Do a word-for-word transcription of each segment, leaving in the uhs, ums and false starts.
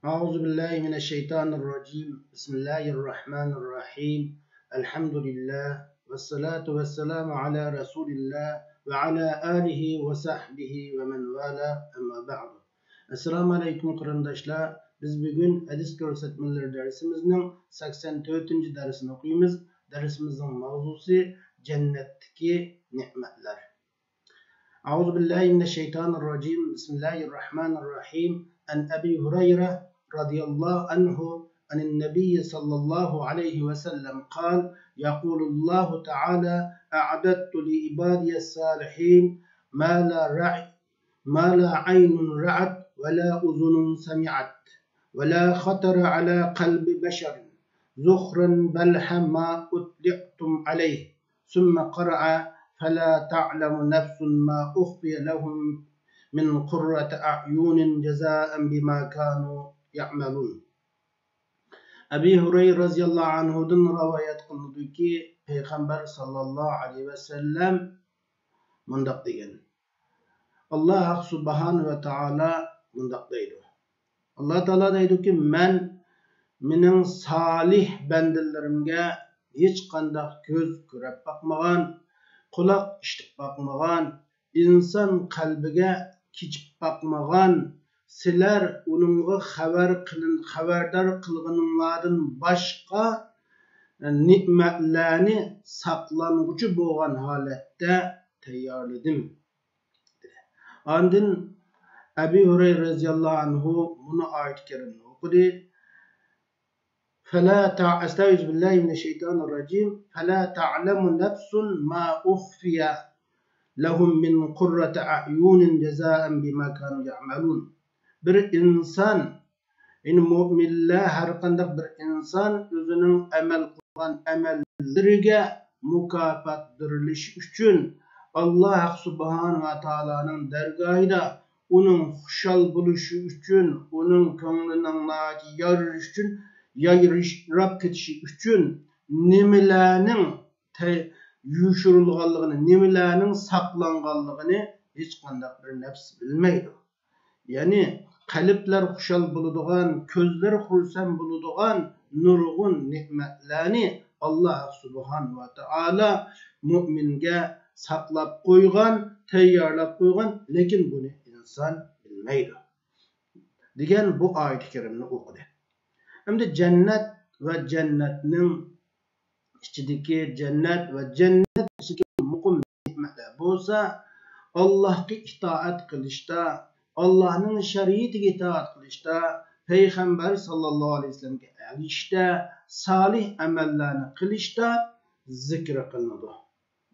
أعوذ بالله من الشيطان الرجيم. بسم الله الرحمن الرحيم. الحمد لله. والصلاة والسلام على رسول الله وعلى آله وصحبه ومن والاه. أما بعد. ئەسسالامۇ ئەلەيكۇم قېرىنداشلار. بىز بۈگۈن ھەدىس كۆرسەتمىلىرى دەرسىمىزنىڭ سەكسەن تۆتىنچى دەرسىنى ئوقۇيمىز. دەرسىمىزنىڭ ماۋزۇسى جەننەتتىكى نېمەتلەر. أعوذ بالله من الشيطان الرجيم. بسم الله الرحمن الرحيم. عن أبي هريرة رضي الله عنه عن النبي صلى الله عليه وسلم قال: يقول الله تعالى: أعددت لعبادي الصالحين ما لا رأي، ما لا عين رأت ولا أذن سمعت ولا خطر على قلب بشر، ذخرا بلح ما أطلعتم عليه، ثم قرأ: فلا تعلم نفس ما أخفي لهم من قرة أعين جزاء بما كانوا يعملون. ئەبى ھۇرەيرە رەزىياللاھۇ ئەنھۇدىن رىۋايەت قىلىنىدۇكى، پەيغەمبەر ساللاللاھۇ ئەلەيھى ۋەسەللەم مۇنداق دېگەن: ئاللاھ سۇبھانەھۇ ۋە تائالا مۇنداق دەيدۇ. ئاللاھ تائالا دەيدۇكى، مەن مېنىڭ سالىھ بەندىلىرىمگە ھېچقانداق كۆز كۆرۈپ باقمىغان، قۇلاق ئىشىتىپ باقمىغان، ئىنسان قەلبىگە كېچىپ باقمىغان، سىلەر ئۇنىڭغا خەۋەر قىلىن-، خەۋەردار قىلغىنىڭلاردىن باشقا نېمەتلەرنى ساقلانغۇچى بولغان ھالەتتە تەييارلىدىم. ئاندىن ئەبى ھۇرەيرە رەزىياللاھۇ ئەنھۇ مۇنۇ ئايەت كەرىمنى ئوقۇدى. فلا تع-، أستعيذ بالله من الشيطان الرجيم. فلا تعلم نفس ما أخفي لهم من قرة أعين جزاء بما كانوا يعملون. بىر ئىنسان، يەنى مۆمىنلەر، ھەرقانداق بىر ئىنسان ئۆزىنىڭ ئەمەل قىلغان ئەمەللىرىگە مۇكاپات بېرىلىشى ئۈچۈن، ئاللاھ سۇبھانەھۇ ۋە تائالانىڭ دەرگاھىدا ئۇنىڭ خۇشال بولۇشى ئۈچۈن، ئۇنىڭ كۆڭلىنىڭ ناھايىتى يارىشى ئۈچۈن، يايراپ كېتىشى ئۈچۈن نېمىلەرنىڭ تە-، يوشۇرۇلغانلىقىنى، نېمىلەرنىڭ ساقلانغانلىقىنى ھېچقانداق بىر نەپس بىلمەيدۇ. يەنى قەلبلەر خۇشال بولىدىغان، كۆزلەر خۇرسەن بولىدىغان نۇرغۇن نېمەتلەرنى ئاللاھ سۇبھانەھۇ ۋە تائالا مۆمىنگە ساقلاپ قويغان، تەييارلاپ قويغان، لېكىن بۇنى ئىنسان بىلمەيدۇ، دېگەن بۇ ئايەت كەرىمنى ئوقۇدى. ئەمدى جەننەت ۋە جەننەتنىڭ ئىچىدىكى جەننەت ۋە جەننەت ئىچىدىكى مۇقىم نېمەتلەر بولسا، ئاللاھقا ئىتائەت قىلىشتا، ئاللاھنىڭ شەرىئىتىگە ئىتائەت قىلىشتا، پەيغەمبەر ساللاللاھۇ ئەلەيھى ۋەسەللەمگە ئەگىشىشتە، سالىھ ئەمەللەرنى قىلىشتا زىكرى قىلىنىدۇ.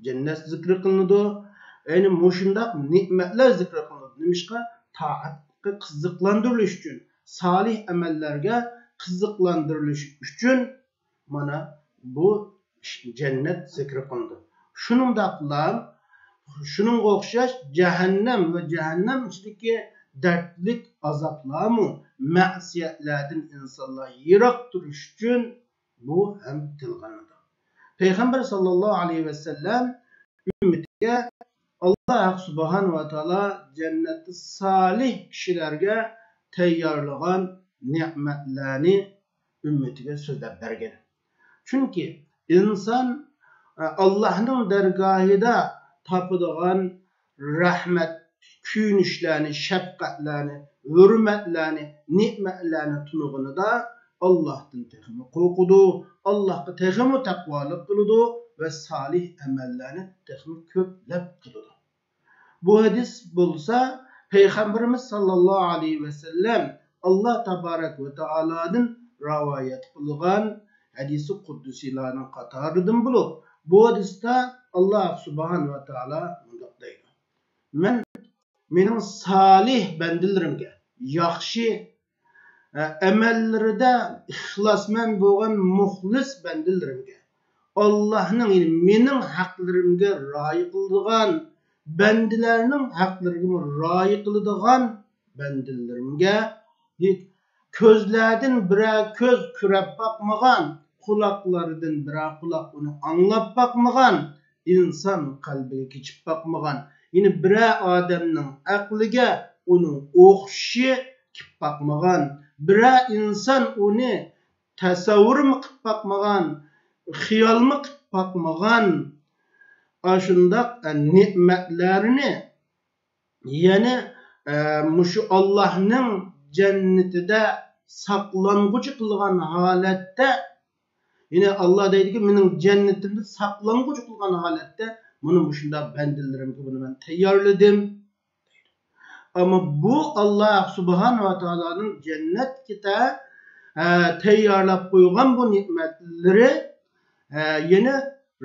جەننەت زىكرى قىلىنىدۇ. يەنى مۇشۇنداق نېمەتلەر زىكرى قىلىنىدۇ. نېمىشقا؟ تائەتكە قىزىقلاندۇرۇلۇش ئۈچۈن، سالىھ ئەمەللەرگە قىزىقلاندۇرۇلۇش ئۈچۈن مانا بۇ جەننەت زىكرى قىلىنىدۇ. شۇنىڭداقلا، شۇنىڭغا ئوخشاش جەھەننەم ۋە جەھەننەم ئىچىدىكى دەردلىك ئازابلارمۇ مەسىيەتلەردىن ئىنسانلار يىراق تۇرۇش ئۈچۈن بۇ ھەم تىلغا ئېلىنىدۇ. پەيغەمبەر ساللاللاھۇ ئەلەيھى ۋەسەللەم ئۈممىتىگە ئاللاھ سۇبھانەھۇ ۋە تائالا جەننەتتە سالىھ كىشىلەرگە تەييارلىغان نېمەتلەرنى ئۈممىتىگە سۆزلەپ بەرگەن. چۈنكى ئىنسان، ئە، ئاللاھنىڭ دەرگاھىدا تاپىدىغان رەھمەت، كۆيۈنۈشلەرنى، شەپقەتلەرنى، ھۆرمەتلەرنى، نېمەتلەرنى تونۇغىنىدا ئاللاھتىن تېخىمۇ قورقىدۇ، ئاللاھقا تېخىمۇ تەقۋالىق قىلىدۇ ۋە سالىھ ئەمەللەرنى تېخىمۇ كۆپلەپ قىلىدۇ. بۇ ھەدىس بولسا پەيغەمبىرىمىز ساللاللاھۇ ئەلەيھى ۋەسەللەم ئاللاھ تابارەك ۋە تائالادىن رىۋايەت قىلغان ھەدىسى قۇدسىيلارنىڭ قاتارىدىن بولۇپ، بۇ ھەدىستە ئاللاھ سۇبھانەھۇ ۋە تائالا مۇنداق دەيدۇ: مەن مېنىڭ سالىھ بەندىلىرىمگە، ياخشى، ئە، ئەمەللىرىدە ئىخلاسمەن بولغان مۇخلىس بەندىلىرىمگە، ئاللاھنىڭ، يەنى مېنىڭ ھەقلىرىمگە رىئايە قىلىدىغان، بەندىلەرنىڭ ھەقلىرىگىمۇ رىئايە قىلىدىغان بەندىلىرىمگە، كۆزلەردىن بىرەر كۆز كۆرۈپ باقمىغان، قۇلاقلاردىن بىرەر قۇلاق ئۇنى ئاڭلاپ باقمىغان، ئىنسان قەلبىگە كېچىپ باقمىغان، يەنى بىرەر ئادەمنىڭ ئەقلىگە ئۇنىڭ ئوخشىشى كېلىپ باقمىغان، بىرەر ئىنسان ئۇنى تەسەۋۋۇرمۇ قىلىپ باقمىغان، خىيالمۇ قىلىپ باقمىغان ئاشۇنداق، ئە، نېمەتلەرنى، يەنى، ئە، مۇشۇ ئاللاھنىڭ جەننىتىدە ساقلانغۇچى قىلغان ھالەتتە، يەنى ئاللا دەيدىكى، مېنىڭ جەننىتىمدە ساقلانغۇچى قىلغان ھالەتتە مانا مۇشۇنداق بەندىلىرىمگە بۇنى مەن تەييارلىدىم. ئەمما بۇ ئاللا سۇبھانەھۇ ۋە تائالانىڭ جەننەتكە تە-، ئە، تەييارلاپ قويغان بۇ نېمەتلىرى، ئە، يەنە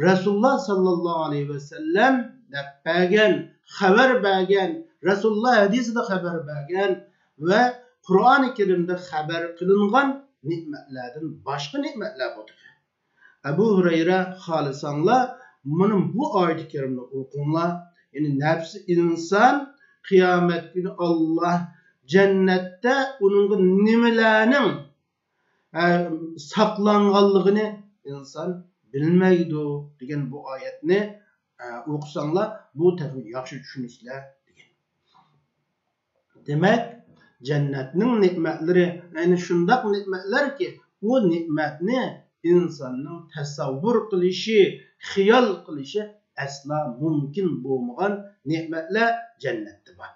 رەسۇلۇللا ساللاللاھۇ ئەلەيھى ۋەسەللەم دەپ بەرگەن، خەۋەر بەرگەن، رەسۇلۇللا ھەدىسىدە خەۋەر بەرگەن ۋە قۇرئانى كەرىمدە خەۋەر قىلىنغان نېمەتلەردىن باشقا نېمەتلەر بۇ تېخى. ئەبۇ ھۇرەيرە، خالىساڭلار، مانا بۇ ئايىتى كەرىمنى ئوقۇڭلار. يەنى نەپسى ئىنسان قىيامەت كۈنى ئاللا جەننەتتە ئۇنىڭغا نېمىلەرنىڭ، ئە، ساقلانغانلىقىنى ئىنسان بىلمەيدۇ دېگەن بۇ ئايەتنى، ئە، ئوقۇساڭلار، بۇ تېخىمۇ ياخشى چۈشىنىسىلەر دېگەن. دېمەك، جەننەتنىڭ نېمەتلىرى ئەنە شۇنداق نېمەتلەركى، ئۇ نېمەتنى ئىنساننىڭ تەسەۋۋۇر قىلىشى، خىيال قىلىشى ئەسلا مۇمكىن بولمىغان نېمەتلەر جەننەتتە بار.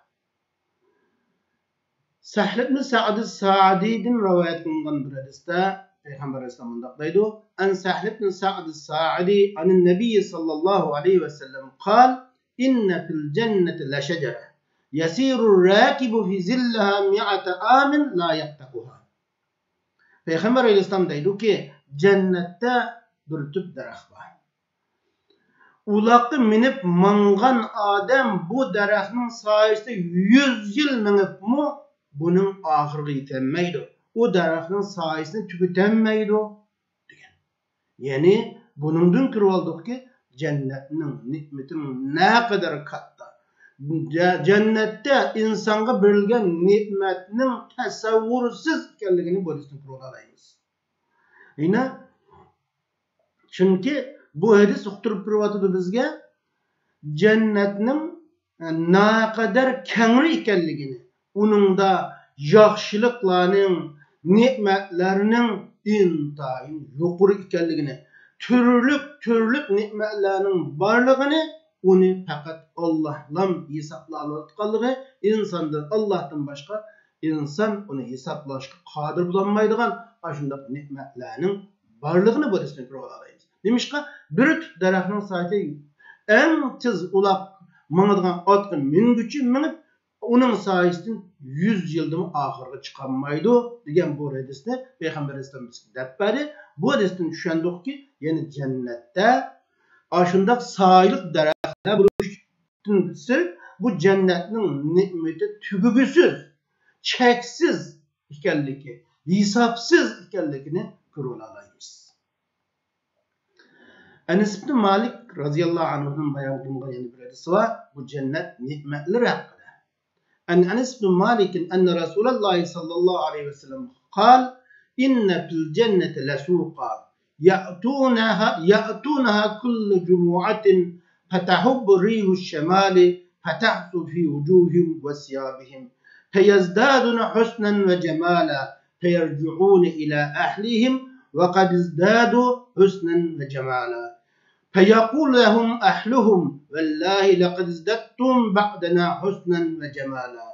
سەھل ئىبن سەئد سائىدىدىن رىۋايەت قىلىنغان بىر ھەدىستە پەيغەمبەر ئەلەيھىسسالام مۇنداق دەيدۇ: عن سهل بن سعد الساعدي عن النبي صلى الله عليه وسلم قال: إن في الجنة لشجرة يسير الراكب في ظلها مائة عام لا يقطعها. پەيغەمبەر ئەلەيھىسسالام دەيدۇكى، جەننەتتە بىر تۈپ دەرەخ بار. ئۇلاققا مىنىپ ماڭغان ئادەم بۇ دەرەخنىڭ سايىسىدا يۈز يىل مېڭىپمۇ بۇنىڭ ئاخىرىغا يېتەلمەيدۇ. ئۇ دەرەخنىڭ سايىسىنى تۈگىتەلمەيدۇ دېگەن. يەنى بۇنىڭدىن كۆرۈۋالدۇقكى، جەننەتنىڭ نېمىتىنىڭ نەقەدەر كاتتا. جە-، جەننەتتە ئىنسانغا بېرىلگەن نېمەتنىڭ تەسەۋۋۇرسىز ئىكەنلىكىنى بۇ ھەدىستىن كۆرۈۋالالايمىز. يەنە چۈنكى بۇ ھەدىس ئۇقتۇرۇپ بېرىۋاتىدۇ بىزگە جەننەتنىڭ، ئە، نەقەدەر كەڭرى ئىكەنلىكىنى، ئۇنىڭدا ياخشىلىقلارنىڭ، نېمەتلەرنىڭ ئىنتايىن يۇقىرى ئىكەنلىكىنى، تۈرلۈك، تۈرلۈك نېمەتلەرنىڭ بارلىقىنى، ئۇنى پەقەت ئاللاھلام ھېسابلاۋاتقانلىقى، ئىنساندىن، ئاللاھتىن باشقا ئىنسان ئۇنى ھېسابلاشقا قادىر بولالمايدىغان ئاشۇنداق نېمەتلەرنىڭ بارلىقىنى بۇ ھەدىستىن كۆرۈۋالالايمىز. نېمىشقا؟ بىر تۈپ دەرەخنىڭ سايىسى ئەڭ تېز ئۇلاق ماڭىدىغان ئاتقا مىنگۈچە مېڭىپ، ئۇنىڭ سايىسىدىن يۈز يىلدىمۇ ئاخىرىغا چىقالمايدۇ دېگەن بۇ ھەدىسنى پەيغەمبەر ئەلەيھىسسالام بىزگە دەپ بەردى. بۇ ھەدىستىن چۈشەندۇقكى، يەنى جەننەتتە ئاشۇنداق سايىلىق دەرەخلەر بولۇشتىن سىرت، بۇ جەننەتنىڭ نېمىتى تۈگىگۈسىز، چەكسىز ئىكەنلىكى، ھېسابسىز ئىكەنلىكىنى كۆرۈۋالالايمىز. ئەنەس ئىبن مالىك رازىياللاھۇ ئەنھۇدىن بايان قىلىنغان يەنە بىر ھەدىس بار، بۇ جەننەت نېمەتلىرى ھەققىدە. عن أنس بن مالك أن رسول الله صلى الله عليه وسلم قال: إن في الجنة لسوقا يأتونها، يأتونها كل جمعة فتهب ريح الشمال فتعصف في وجوههم وثيابهم فيزدادون حسنا وجمالا فيرجعون إلى أهلهم وقد ازدادوا حسنا وجمالا. فيقول لهم أهلهم: والله لقد ازددتم بعدنا حسنا وجمالا.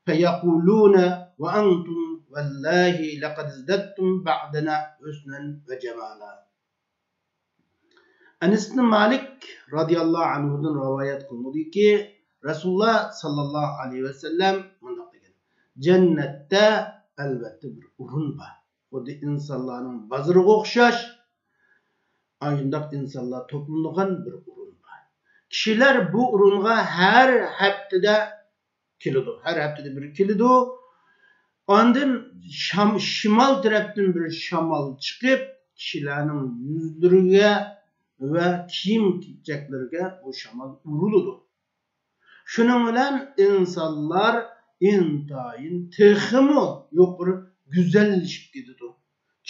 فيقولون: وأنتم والله لقد ازددتم بعدنا حسنا وجمالا. ئەنەس ئىبن مالىك رازىياللاھۇ ئەنھۇدىن رىۋايەت قىلىنىدۇكى، رەسۇلۇللا ساللاللاھۇ ئەلەيھى ۋەسەللەم مۇنداق دېگەن: جەننەتتە ئەلۋەتتە بىر ئورۇن بار. خۇددى ئىنسانلارنىڭ بازىرىغا ئوخشاش، ئاشۇنداق ئىنسانلار توپلىنىدىغان بىر ئورۇن بار. كىشىلەر بۇ ئورۇنغا ھەر ھەپتىدە كېلىدۇ. ھەر ھەپتىدە بىر كېلىدۇ. ئاندىن شام-، شىمال تەرەپتىن بىر شامال چىقىپ، كىشىلەرنىڭ يۈزلىرىگە ۋە كىيىم-كېچەكلىرىگە بۇ شامال ئۇرۇلىدۇ. شۇنىڭ بىلەن ئىنسانلار ئىنتايىن تېخىمۇ يۇقىرى گۈزەللىشىپ كېتىدۇ،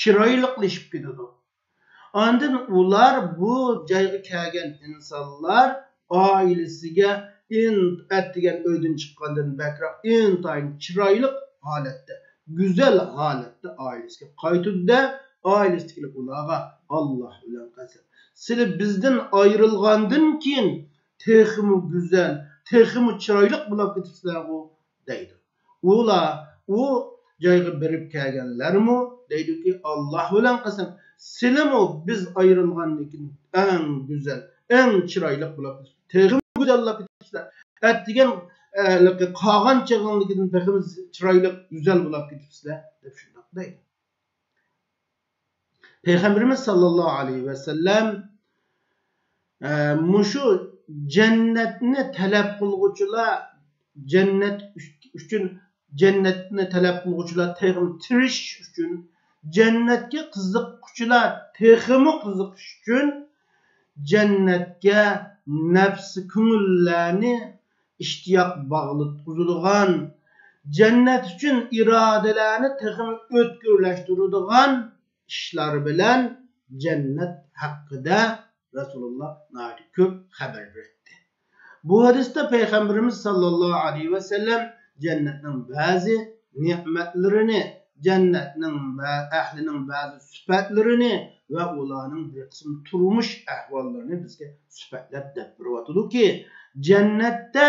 چىرايلىقلىشىپ كېتىدۇ. ئاندىن ئۇلار، بۇ جايغا كەلگەن ئىنسانلار ئائىلىسىگە ئىن-، ئەتىگەن ئۆيدىن چىققاندىن بەكرەك ئىنتايىن چىرايلىق ھالەتتە، گۈزەل ھالەتتە ئائىلىسىگە قايتىدۇ-دە، ئائىلىسىدىكىلەر ئۇلارغا، «ئاللاھ بىلەن قەسەم، سىلى بىزدىن ئايرىلغاندىن كېيىن تېخىمۇ گۈزەل، تېخىمۇ چىرايلىق بولاپ كېتىپسىلەرغۇ» دەيدۇ. ئۇلار ئۇ جايغا بېرىپ كەلگەنلەرمۇ دەيدۇكى، «ئاللاھ بىلەن قەسەم، سىلىمۇ بىز ئايرىلغاندىن كېيىن ئەڭ گۈزەل، ئەڭ چىرايلىق بولاپ، تېخىمۇ گۈزەللەپ كېتىپسىلەر. ئەتىگەن، ئە، قالغان چېغىڭدىكىدىن تېخىمۇ چىرايلىق، گۈزەل بولاپ كېتىپسىلەر» دەپ شۇنداق دەيدۇ. پەيغەمبىرىمىز ساللاللاھۇ ئەلەيھى ۋەسەللەم، ئە، مۇشۇ جەننەتنى تەلەپ قىلغۇچىلار، جەننەت ئۈچ-، ئۈچۈن، جەننەتنى تەلەپ قىلغۇچىلار تېخىمۇ تىرىشىش ئۈچۈن، جەننەتكە قىزىققۇچىلار تېخىمۇ قىزىقىش ئۈچۈن، جەننەتكە نەپسى كۆڭۈللەرنى ئىشتىياق باغلىتقۇزىدىغان، جەننەت ئۈچۈن ئىرادىلەرنى تېخىمۇ ئۆتكۈرلەشتۈرىدىغان ئىشلار بىلەن جەننەت ھەققىدە رەسۇلۇللا ناھايىتى كۆپ خەۋەر بېرەتتى. بۇ ھەدىستە پەيغەمبىرىمىز ساللاللاھۇ ئەلەيھى ۋەسەللەم جەننەتنىڭ بەزى نېمەتلىرىنى، جەننەتنىڭ بە-، ئەھلىنىڭ بەزى سۈپەتلىرىنى ۋە ئۇلارنىڭ بىر قىسىم تۇرمۇش ئەھۋاللىرىنى بىزگە سۈپەتلەپ دەپ بېرىۋاتىدۇكى، جەننەتتە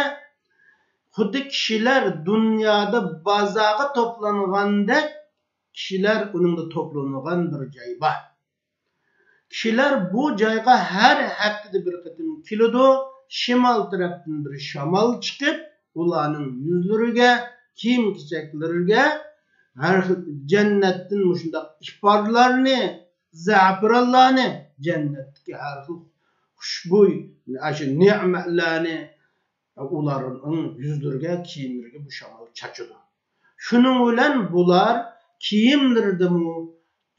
خۇددى كىشىلەر دۇنيادا بازارغا توپلانغاندەك، كىشىلەر ئۇنىڭدا توپلىنىدىغان بىر جاي بار. كىشىلەر بۇ جايغا ھەر ھەپتىدە بىر قېتىم كېلىدۇ، شىمال تەرەپتىن بىر شامال چىقىپ، ئۇلارنىڭ يۈزلىرىگە، كىيىم-كېچەكلىرىگە ھەر خىل جەننەتتىن مۇشۇنداق ئىپارلارنى، زەپىرانلارنى، جەننەتتىكى ھەر خىل خۇشبۇي، ئاشۇ نېمەتلەرنى ئۇلارنىڭ يۈزلىرىگە، كىيىملىرىگە بۇ شامال چاچىدۇ. شۇنىڭ بىلەن بۇلار كىيىملىرىدىمۇ،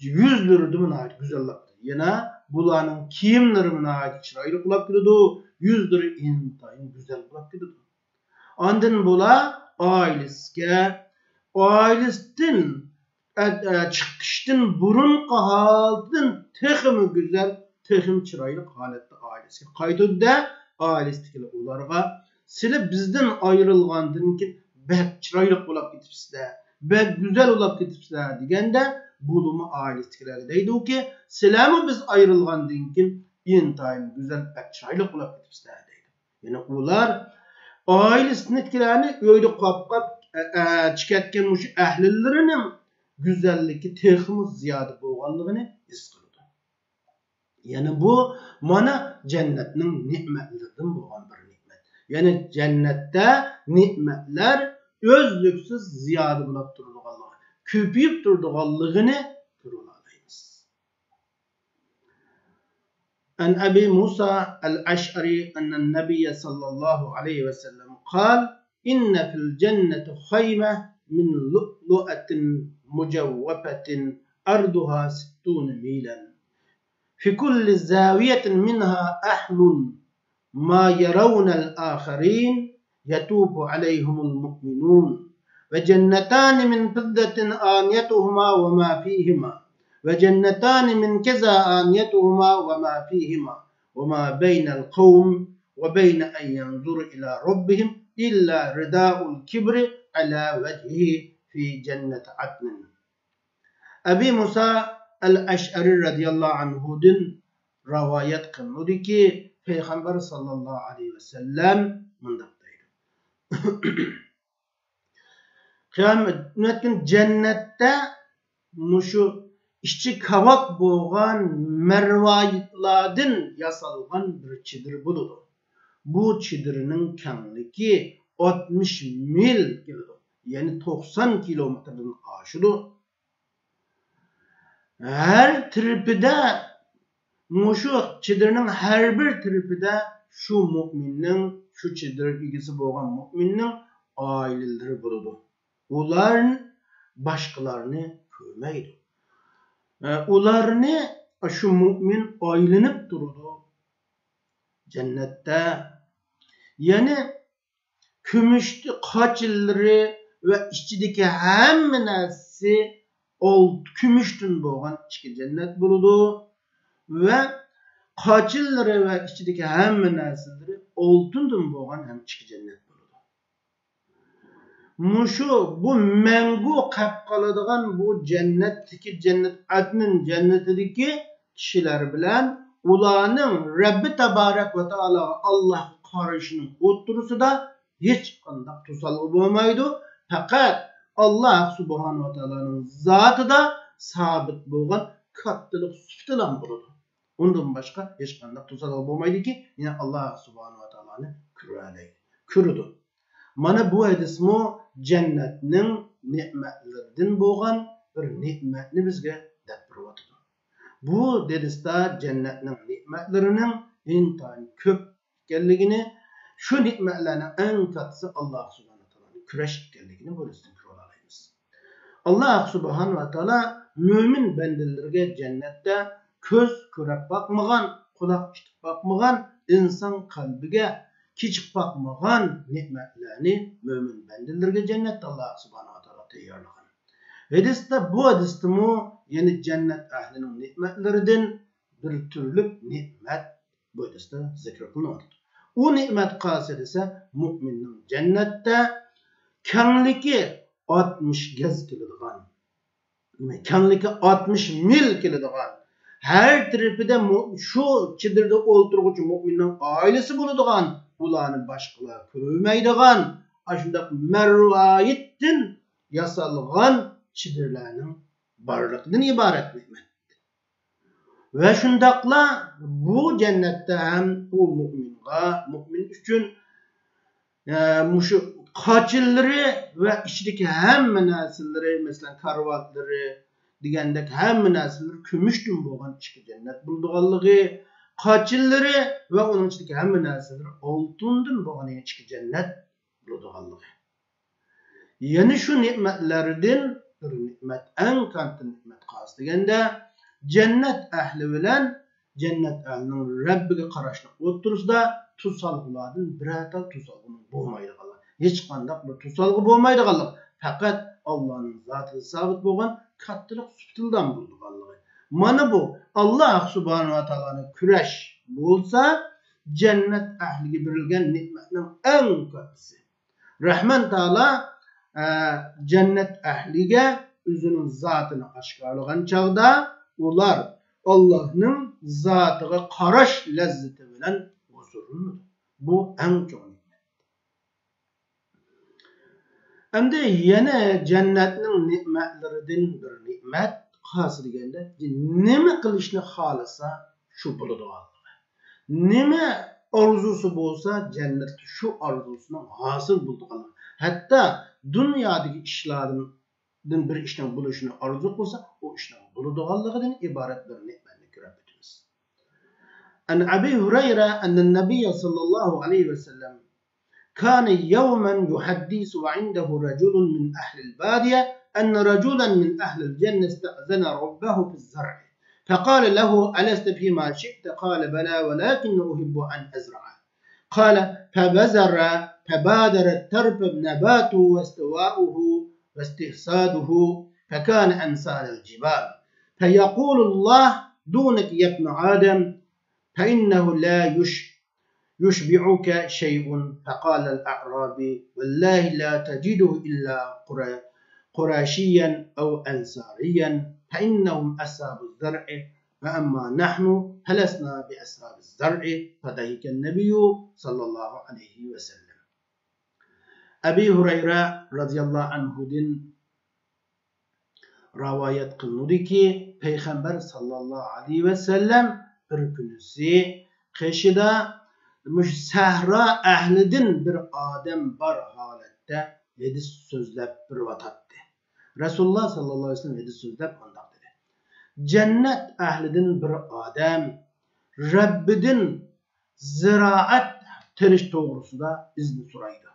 يۈزلىرىدىمۇ ناھايىتى گۈزەللەپ، يەنە بۇلارنىڭ كىيىملىرىمۇ ناھايىتى چىرايلىق بولاپ كېتىدۇ، يۈزلىرى ئىنتايىن گۈزەل بولاپ كېتىدۇ. ئاندىن بۇلار ئائىلىسىگە، ئائىلىسىدىن ئە-، ئە، چىقىشتىن بۇرۇنقى ھالىتىدىن تېخىمۇ گۈزەل، تېخىمۇ چىرايلىق ھالەتتە ئائىلىسىگە قايتىدۇ-دە، ئائىلىسىدىكىلەر ئۇلارغا، سىلى بىزدىن ئايرىلغاندىن كېيىن بەك چىرايلىق بولاپ كېتىپسىلەر، بەك گۈزەل بولاپ كېتىپسىلەر دېگەندە، بۇلىمۇ ئائىلىسىدىكىلەرگە دەيدۇكى، سىلەرمۇ بىز ئايرىلغاندىن كېيىن ئىنتايىن گۈزەل، بەك چىرايلىق بولاپ كېتىپسىلەر دەيدۇ. يەنى ئۇلار ئائىلىسىدىكىلەرنى ئۆيدە قاپلاپ، ئە، ئە، چىكەتكەن مۇشۇ ئەھلىلىرىنىڭ گۈزەللىكى تېخىمۇ زىيادە بولغانلىقىنى ھېس قىلىدۇ. يەنى بۇ مانا جەننەتنىڭ نېمەتلىرىدىن بولغان بىر نېمەت. يەنى جەننەتتە نېمەتلەر ئۈزلۈكسىز زىيادە بولۇپ تۇرىدىغانلىقى، كۆپىيىپ تۇرىدىغانلىقىنى كۆرۈۋالالايمىز. عن أبي موسى الأشعري أن النبي صلى الله عليه وسلم قال: إن في الجنة خيمة من لؤلؤة مجوفة عرضها ستون ميلا، في كل زاوية منها أهل ما يرون الآخرين، يطوف عليهم المؤمنون، وجنتان من فضة آنيتهما وما فيهما، وجنتان من كذا آنيتهما وما فيهما، وما بين القوم وبين أن ينظروا إلى ربهم إلا رداء الكبر على وجهه في جنة عدن. ئەبى مۇسا ئەل ئەشئەرى رەزىياللاھۇ ئەنھۇدىن رىۋايەت قىلىنىدۇكى، پەيغەمبەر ساللاللاھۇ ئەلەيھى ۋەسەللەم مۇنداق دەيدۇ: قىيامەت كۈنى جەننەتتە مۇشۇ ئىچى كاۋاك بولغان مەرۋايىتلاردىن ياسالغان بىر چېدىر بولىدۇ. بۇ چېدىرنىڭ كەڭلىكى ئاتمىش مىل كېلىدۇ، يەنى توقسان كىلومېتىردىن ئاشىدۇ. ھەر تەرىپىدە، مۇشۇ چېدىرنىڭ ھەر بىر تەرىپىدە شۇ مۆمىننىڭ، شۇ چېدىر ئىگىسى بولغان مۆمىننىڭ ئائىلىلىرى بولىدۇ. ئۇلار باشقىلارنى كۆرمەيدۇ. ئۇلارنى شۇ مۆمىن ئايلىنىپ تۇرىدۇ جەننەتتە. يەنى كۈمۈش قاچىلىرى ۋە ئىچىدىكى ھەممە نەرسىسى ئالت-، كۈمۈشتىن بولغان ئىچكى جەننەت بولىدۇ ۋە قاچىلىرى ۋە ئىچىدىكى ھەممە نەرسىلىرى ئالتۇندىن بولغان ھەم ئىچكى جەننەت بولىدۇ. مۇشۇ بۇ مەڭگۈ قېلىپ قالىدىغان بۇ جەننەتتىكى، جەننەت ئەدنىن جەننىتىدىكى كىشىلەر بىلەن ئۇلارنىڭ رەببى تابارەك ۋە تائالاغا، ئاللاھقا قارىشىنىڭ ئوتتۇرىسىدا ھېچقانداق توسالغۇ بولمايدۇ. پەقەت ئاللاھ سۇبھانەھۇ ۋە تائالانىڭ زاتىدا سابىت بولغان كاتتىلىق سۈپىتىلا بولىدۇ. ئۇندىن باشقا ھېچقانداق توسالغۇ بولمايدۇكى، يەنى ئاللاھ سۇبھانەھۇ ۋە تائالانى كۆرەلەيدۇ، كۆرىدۇ. مانا بۇ ھەدىسمۇ جەننەتنىڭ نېمەتلىرىدىن بولغان بىر نېمەتنى بىزگە دەپ بېرىۋاتىدۇ. بۇ ھەدىستە جەننەتنىڭ نېمەتلىرىنىڭ ئىنتايىن كۆپ ئىكەنلىكىنى، شۇ نېمەتلەرنىڭ ئەڭ كاتتىسى ئاللاھ سۇبھانەھۇ ۋە تائالانى كۆرۈش ئىكەنلىكىنى بۇ ھەدىستىن كۆرۈۋالالايمىز. ئاللاھ سۇبھانەھۇ ۋە تائالا مۆمىن بەندىلىرىگە جەننەتتە كۆز كۆرۈپ باقمىغان، قۇلاق ئىشىتىپ باقمىغان، ئىنسان قەلبىگە كېچىپ باقمىغان نېمەتلەرنى مۆمىن بەندىلىرىگە جەننەتتە ئاللاھ سۇبھانەھۇ ۋە تائالا تەييارلىغان. ھەدىستە، بۇ ھەدىستىمۇ يەنى جەننەت ئەھلىنىڭ نېمەتلىرىدىن بىر تۈرلۈك نېمەت بۇ ھەدىستە زىكىر قىلىنىۋاتىدۇ. ئۇ نېمەت قايسى دېسە، مۆمىننىڭ جەننەتتە كەڭلىكى ئاتمىش گەز كېلىدىغان، كەڭلىكى ئاتمىش مىل كېلىدىغان، ھەر تەرىپىدە مۇ-، شۇ چېدىردا ئولتۇرغۇچى مۆمىننىڭ ئائىلىسى بولىدىغان، ئۇلارنى باشقىلار كۆرمەيدىغان، ئاشۇنداق مەرۋايىتتىن ياسالغان چېدىرلارنىڭ بارلىقىدىن ئىبارەت نېمەت. ۋە شۇنداقلا بۇ جەننەتتە ھەم ئۇ مۆمىنغا، مۆمىن ئۈچۈن، ئە، مۇشۇ قاچىلىرى ۋە ئىچىدىكى ھەممە نەرسىلىرى، مەسىلەن، كارىۋاتلىرى دېگەندەك ھەممە نەرسىلىرى كۈمۈشتىن بولغان ئىككى جەننەت بولىدىغانلىقى، قاچىلىرى ۋە ئۇنىڭ ئىچىدىكى ھەممە نەرسىلىرى ئالتۇندىن بولغان يەنە ئىككى جەننەت بولىدىغانلىقى. يەنە شۇ نېمەتلەردىن بىر نېمەت، ئەڭ كاتتا نېمەت قايسى دېگەندە، جەننەت ئەھلى بىلەن جەننەت ئەھلىنىڭ رەببىگە قاراشلىق ئوتتۇرىسىدا توسالغۇلاردىن بىرەر تال توسالغۇنىڭ بولمايدىغانلىقى، ھېچقانداق بىر توسالغۇ بولمايدىغانلىقى، پەقەت ئاللانىڭ زاتىدا سابىت بولغان كاتتىلىق سۈپىتىدىن بولىدىغانلىقى. مانا بۇ ئاللا سۇبھانەھۇ ۋە تائالانى كۆرۈش بولسا، جەننەت ئەھلىگە بېرىلگەن نېمەتنىڭ ئەڭ كاتتىسى. رەھمان تائالا، ئە، جەننەت ئەھلىگە ئۆزىنىڭ زاتىنى ئاشكارىلىغان چاغدا، ئۇلار ئاللانىڭ زاتىغا قاراش لەززىتى بىلەن ھۇزۇرلىنىدۇ. بۇ ئەڭ چوڭ نېمەت. ئەمدى يەنە جەننەتنىڭ نېمەتلىرىدىن بىر نېمەت قايسى دېگەندە، نېمە قىلىشنى خالىسا، شۇ بولىدىغانلىقى. نېمە ئارزۇسى بولسا، جەننەتتە شۇ ئارزۇسىنىڭ ھاسىل بولىدىغانلىقى. ھەتتا دۇنيادىكى ئىشلاردىن بىر ئىشنىڭ بولۇشىنى ئارزۇ قىلسا، ئۇ ئىشنىڭ بولىدىغانلىقىدىن ئىبارەت بىر نېمەتنى كۆرۈپ ئۆتىمىز. عن أبي هريرة أن النبي صلى الله عليه وسلم كان يوما يحدث وعنده رجل من أهل البادية أن رجلا من أهل الجنة استأذن ربه في الزرع فقال له: ألست فيما شئت؟ قال: بلى، ولكن أحب أن أزرع. قال: فبذر، فبادر تربى نباته واستواؤه واستحصاده، فكان أمثال الجبال. فيقول الله: دونك يا ابن آدم، فإنه لا يش-، يشبعك شيء. فقال الأعرابي: والله لا تجده إلا قرا-، قرشيا أو أنصاريا، فإنهم أصحاب الزرع، وأما نحن فلسنا بأصحاب الزرع. فضحك النبي صلى الله عليه وسلم. ئەبى ھۇرەيرە رەزىياللاھۇ ئەنھۇدىن رىۋايەت قىلىنىدۇكى، پەيغەمبەر ساللاللاھۇ ئەلەيھى ۋەسەللەم بىر كۈنىسى قېشىدا مۇشۇ سەھرا ئەھلىدىن بىر ئادەم بار ھالەتتە ھەدىس سۆزلەپ بېرىۋاتاتتى. رەسۇلۇللاھ ساللاللاھۇ ئەلەيھى ۋەسەللەم ھەدىس سۆزلەپ مۇنداق دېدى: جەننەت ئەھلىدىن بىر ئادەم رەببىدىن زىرائەت تېرىش توغرىسىدا ئىزنى سورايدۇ.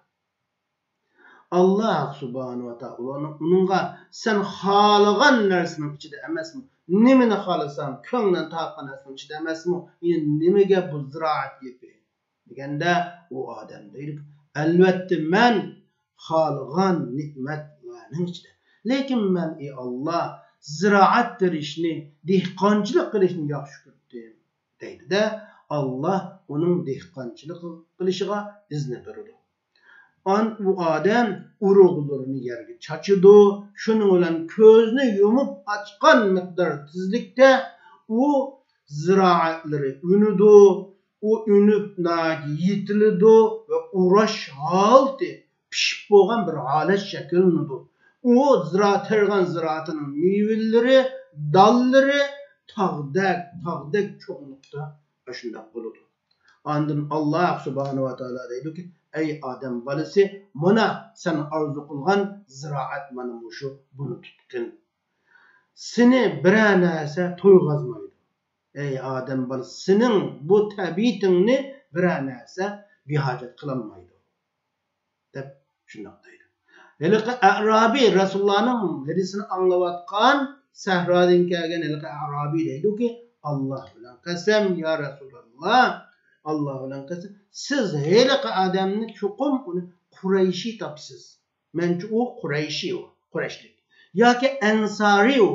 ئاللا سۇبھانەھۇ ۋە تائالا ئۇنىڭغا، سەن خالىغان نەرسىنىڭ ئىچىدە ئەمەسمۇ؟ نېمىنى خالىساڭ، كۆڭلۈڭ تارتقان نەرسىنىڭ ئىچىدە ئەمەسمۇ؟ يەنە نېمىگە بۇ زىرائەت گېپى؟ دېگەندە، ئۇ ئادەم دەيدۇ: ئەلۋەتتە، مەن خالىغان نېمەتلەرنىڭ ئىچىدە. لېكىن مەن، ئى ئاللا، زىرائەت تېرىشنى، دېھقانچىلىق قىلىشنى ياخشى كۆردۈم، دەيدۇ-دە، ئاللا ئۇنىڭ دېھقانچىلىق قىلىشىغا ئىزنى بېرىدۇ. ئان-، ئۇ ئادەم ئۇرۇغلىرىنى يەرگە چاچىدۇ. شۇنىڭ بىلەن كۆزنى يۇمۇپ ئاچقان مىقدار تېزلىكتە ئۇ زىرائەتلىرى ئۈنىدۇ. ئۇ ئۈنۈپ ناھايىتى يېتىلىدۇ ۋە ئوراش ھالىتى پىشىپ بولغان بىر ھالەت شەكىللىنىدۇ. ئۇ زىرا-، تېرىغان زىرائىتىنىڭ مېۋىلىرى، دانلىرى تاغدەك، تاغدەك چوڭلۇقتا ئاشۇنداق بولىدۇ. ئاندىن ئاللا سۇبھانەھۇ ۋە تائالا دەيدۇكى، ئەي ئادەم بالىسى، مانا سەن ئارزۇ قىلغان زىرائەت مانا مۇشۇ، بۇنى تۇتقىن. سېنى بىرەر نەرسە تويغۇزمايدۇ. ئەي ئادەم بالىسى، سېنىڭ بۇ تەبىئىتىڭنى بىرەر نەرسە بىھاجەت قىلالمايدۇ، دەپ شۇنداق دەيدۇ. ھېلىقى ئەرابىي رەسۇلۇللانىڭ ھەدىسىنى ئاڭلاۋاتقان سەھرادىن كەلگەن ھېلىقى ئەرابىي دەيدۇكى، ئاللا بىلەن قەسەم، يا رەسۇلاللا، ئاللا بىلەن قەسەم، سىز ھېلىقى ئادەمنى چوقۇم ئۇنى قۇرەيشى تاپىسىز. مەنچە ئۇ قۇرەيشى، ئۇ قۇرەيشلىك. ياكى ئەنسارى ئۇ.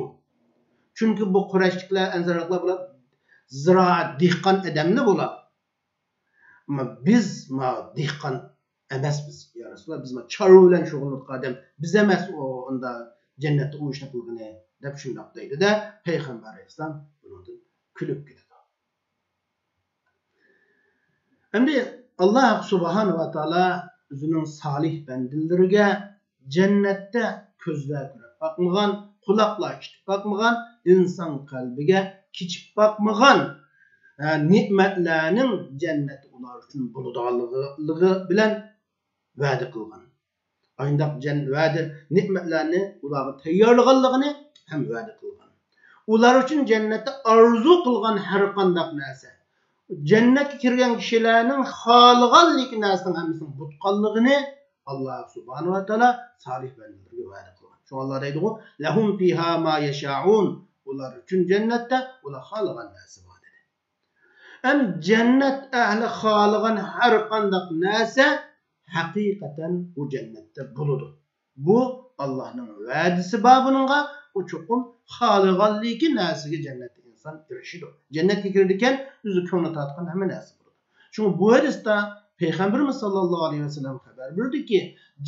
چۈنكى بۇ قۇرەيشلىكلەر، ئەنسارلىقلار بۇلار زىرائەت، دېھقان ئادەملەر بۇلار. ئەمما بىز ما دېھقان ئەمەسمىز، يا رەسۇلاللا، بىز ما چارۋا بىلەن شۇغۇللىنىدىغان ئادەم، بىز ئەمەس ئۇ ئۇندا جەننەتتە ئۇ ئىشنى قىلغىنى، دەپ شۇنداق دەيدۇ-دە، پەيغەمبەر ئەلەيھىسسالام بۇنىڭدىن كۈلۈپ كېتىدۇ. ئەمدى ئاللا سۇبھانەھۇ ۋە تائالا ئۆزىنىڭ سالىھ بەندىلىرىگە جەننەتتە كۆزلەر كۆرۈپ باقمىغان، قۇلاقلار ئىشىتىپ باقمىغان، ئىنسان قەلبىگە كېچىپ باقمىغان، ھە، نېمەتلەرنىڭ جەننەتتە ئۇلار ئۈچۈن بولىدىغانلىقى بىلەن ۋەدە قىلغان. ئاينداق جەن-، ۋەدە نېمەتلەرنى ئۇلارغا تەييارلىغانلىقىنى ھەم ۋەدە قىلغان. ئۇلار ئۈچۈن جەننەتتە ئارزۇ قىلغان ھەر قانداق نەرسە، جەننەتكە كىرگەن كىشىلەرنىڭ خالىغانلىكى نەرسىنىڭ ھەممىسىنىڭ بولىدىغانلىقىنى ئاللا سۇبھانەھۇ ۋە تائالا سالىھ بەندىلىرىگە ۋەدە قىلغان. شۇڭا ئاللا دەيدىغۇ، لەھۇم فىھا ما يەشائۇن، ئۇلار ئۈچۈن جەننەتتە ئۇلار خالىغان نەرسە بار، دېدى. ئەمدى جەننەت ئەھلى خالىغان ھەر قانداق نەرسە ھەقىقەتەن بۇ جەننەتتە بولىدۇ. بۇ ئاللانىڭ ۋەدىسى بار بۇنىڭغا، ئۇ چوقۇم خالىغانلىكى نەرسىگە جەننەتتە ئىنسان ئېرىشىدۇ. جەننەتكە كىرىدىكەن، ئۆزى كۆڭلى تارتقان ھەممە نەرسە بولىدۇ. شۇڭا بۇ ھەدىستە پەيغەمبىرىمىز ساللاللاھۇ ئەلەيھى ۋەسەللەم خەۋەر بېرىدۇكى،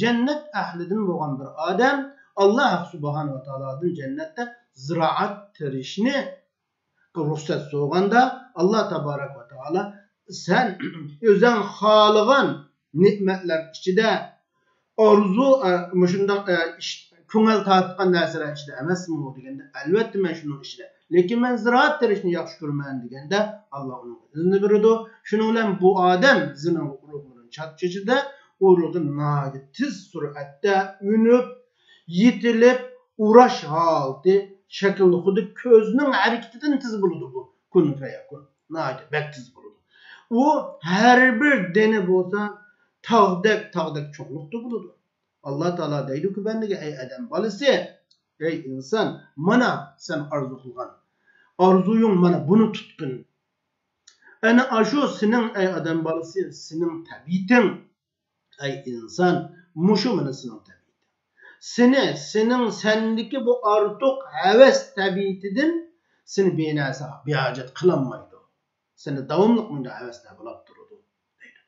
جەننەت ئەھلىدىن بولغان بىر ئادەم ئاللا سۇبھانەھۇ ۋە تائالادىن جەننەتتە زىرائەت تېرىشنى رۇخسەت سورىغاندا، ئاللا تابارەك ۋە تائالا، سەن ئۆزۈڭ خالىغان نېمەتلەر ئىچىدە، ئارزۇ، ئە، مۇشۇنداق، ئە، ئىش، كۆڭۈل تارتقان نەرسىلەر ئىچىدە ئەمەسمۇ دېگەندە، ئەلۋەتتە مەن شۇنىڭ ئىچىدە، لېكىن مەن زىرائەت تېرىشنى ياخشى كۆرىمەن دېگەندە، ئاللا ئۇنىڭغا ئىزنى بېرىدۇ. شۇنىڭ بىلەن بۇ ئادەم زېمىنغا ئۇرۇغلىرىنى چاچ-، چېچىدە، ئۇرۇغى ناھايىتى تېز سۈرئەتتە ئۈنۈپ، يېتىلىپ، ئۇراش ھالىتى شەكىلدە خۇددى كۆزنىڭ ھەرىكىتىدىن تېز بولىدۇ بۇ. كۇن فەيەكۇن. ناھايىتى بەك تېز بولىدۇ. ئۇ ھەر بىر دېنى بولسا تاغدەك، تاغدەك چوڭلۇقتا بولىدۇ. ئاللا تائالا دەيدۇكى بەندىگە، ئەي ئادەم بالىسى، ئەي ئىنسان، مانا سەن ئارزۇ قىلغان ئارزۇيۇڭ، مانا بۇنى تۇتقىن. ئەنە ئاشۇ سېنىڭ، ئەي ئادەم بالىسى، سېنىڭ تەبىئىتىڭ. ئەي ئىنسان، مۇشۇ مانا سېنىڭ تەبىئىتىڭ. سېنى، سېنىڭ سەندىكى بۇ ئارتۇق ھەۋەس تەبىئىتىدىن سېنى بىنەرسە، بىھاجەت قىلالمايدۇ. سېنى داۋاملىق مۇنداق ھەۋەسلەر بولاپ تۇرىدۇ، دەيدۇ.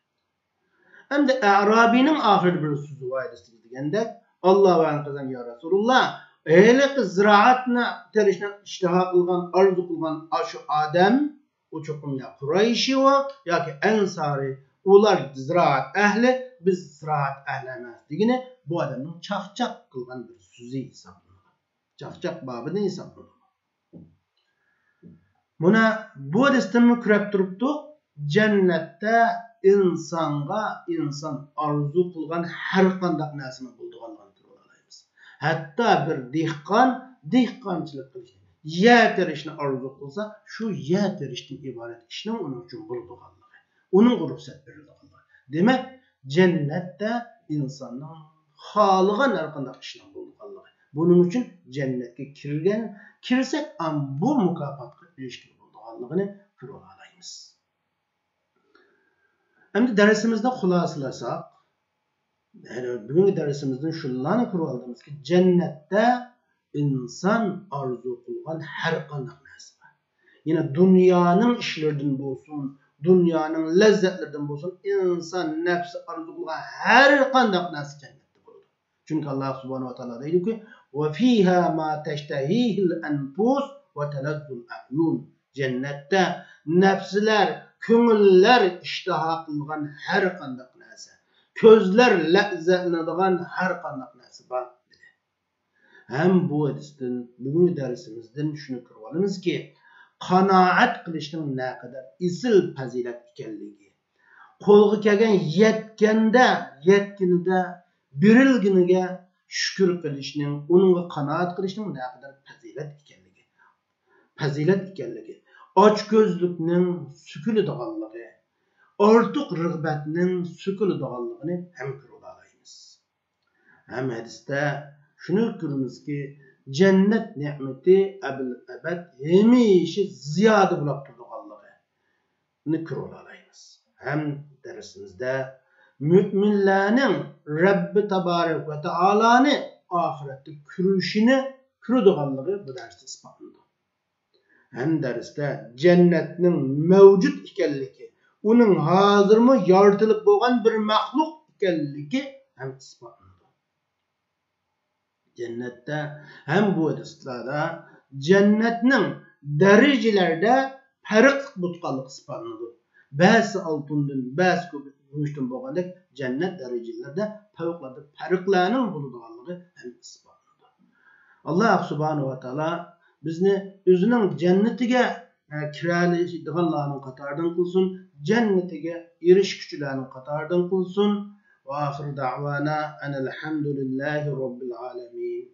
ئەمدى ئەرابىينىڭ ئاخىرىدا بىر سۆزى بار ئىدى دېگەندەك، ئاللا ۋە قىزان يا رەسۇلۇللا، ھېلىقى زىرائەتنى تېرىشنى ئىشتىھا قىلغان، ئارزۇ قىلغان ئاشۇ ئادەم، ئۇ چوقۇم يا قۇرەيشى ئۇ ياكى ئەنسارى. ئۇلار زىرائەت ئەھلى، بىز زىرائەت ئەھلى ئەمەس دېگىنى بۇ ئادەمنىڭ چاقچاق قىلغان بىر سۆزى ھېسابلىنىدۇ. چاقچاق بابىدىن ھېسابلىنىدۇ. مانا بۇ ھەدىستىنمۇ كۆرۈپ تۇرۇپتۇق، جەننەتتە ئىنسانغا ئىنسان ئارزۇ قىلغان ھەر قانداق نەرسىنىڭ بولىدىغانلىقىنى كۆرۈۋالالايمىز. ھەتتا بىر دېھقان دېھقانچىلىق قىلىشنى، يەر تېرىشنى ئارزۇ قىلسا، شۇ يەر تېرىشتىن ئىبارەت ئىشنىڭ ئۇنىڭ ئۈچۈن بولىدىغانلىقى، ئۇنىڭغا رۇخسەت بېرىلىدىغانلىقى. دېمەك، جەننەتتە ئىنساننىڭ خالىغان ھەر قانداق ئىشنىڭ بولىدىغانلىقى، بۇنىڭ ئۈچۈن جەننەتكە كىرگەن، كىرسەك، ئام-، بۇ مۇكاپاتقا ئېرىشكىلى بولىدىغانلىقىنى كۆرۈۋالالايمىز. ئەمدى دەرسىمىزنى خۇلاسىلىساق، بۈگۈنكى دەرسىمىزدىن شۇلارنى كۆرۈۋالدىمىزكى، جەننەتتە ئىنسان ئارزۇ قىلغان ھەر قانداق نەرسە بار. يەنە دۇنيانىڭ ئىشلىرىدىن بولسۇن، دۇنيانىڭ لەززەتلىرىدىن بولسۇن، ئىنسان نەپسى ئارزۇ قىلغان ھەر قانداق نەرسە جەننەتتە بولىدۇ. چۈنكى ئاللا سۇبھانەھۇ ۋە تائالا دەيدۇكى، «ۋە فىھا ما تەشتەھىھىل ئەنفۇس ۋە تەلەززۇل ئەئيۇن.» جەننەتتە نەپسلەر، كۆڭۈللەر ئىشتىھا قىلغان ھەر قانداق نەرسە، كۆزلەر لەززەتلىنىدىغان ھەر قانداق نەرسە بار، دېدى. ھەم بۇ ھەدىستىن، بۈگۈنكى دەرسىمىزدىن شۇنى كۆرۈۋالىمىزكى، قانائەت قىلىشنىڭ نەقەدەر ئېسىل پەزىلەت ئىكەنلىكى، قولغا كەلگەن يەتكەندە، يەتكىنىدە بېرىلگىنىگە شۈكۈر قىلىشنىڭ، ئۇنىڭغا قانائەت قىلىشنىڭ نەقەدەر پەزىلەت ئىكەنلىكى، پەزىلەت ئىكەنلىكى، ئاچكۆزلۈكنىڭ سۆكۈلىدىغانلىقى، ئارتۇق رىغبەتنىڭ سۆكۈلىدىغانلىقىنى ھەم كۆرۈۋالالايمىز. ھەم ھەدىستە شۇنى كۆرىمىزكى، جەننەت نېمىتى ئەبەدىل ئەبەد ھەمىشە زىيادە بولاپ تۇرىدىغانلىقىنى كۆرۈۋالالايمىز. ھەم دەرسىمىزدە مۆمىنلەرنىڭ رەببى تابارەك ۋە تائالانى ئاخىرەتتە كۆرۈشىنى كۆرىدىغانلىقى بۇ دەرستە ئىسپاتلىنىدۇ. ھەم دەرستە جەننەتنىڭ مەۋجۇت ئىكەنلىكى، ئۇنىڭ ھازىرمۇ يارىتىلىپ بولغان بىر مەخلۇق ئىكەنلىكى ھەم ئىسپاتلىنىدۇ. جەننەتتە ھەم بۇ ھەدىسلەردە جەننەتنىڭ دەرىجىلەردە پەرقلىق بولغانلىقى ئىسپاتلىنىدۇ. بەزىسى ئالتۇندىن، بەزىسى كۈمۈشتىن بولغاندەك، جەننەت دەرىجىلەردە پەۋقۇلئاددە پەرقلەرنىڭ بولىدىغانلىقى ھەم ئىسپاتلىنىدۇ. ئاللا سۇبھانەھۇ ۋە تائالا بىزنى ئۆزىنىڭ جەننىتىگە، ئە، كىرەلەيدىغانلارنىڭ قاتارىدىن قىلسۇن، جەننىتىگە ئېرىشكۈچىلەرنىڭ قاتارىدىن قىلسۇن. ۋە ئاخىر دەۋانا ئەنىل ھەمدۇلىللاھى رەببىل ئالەمىن.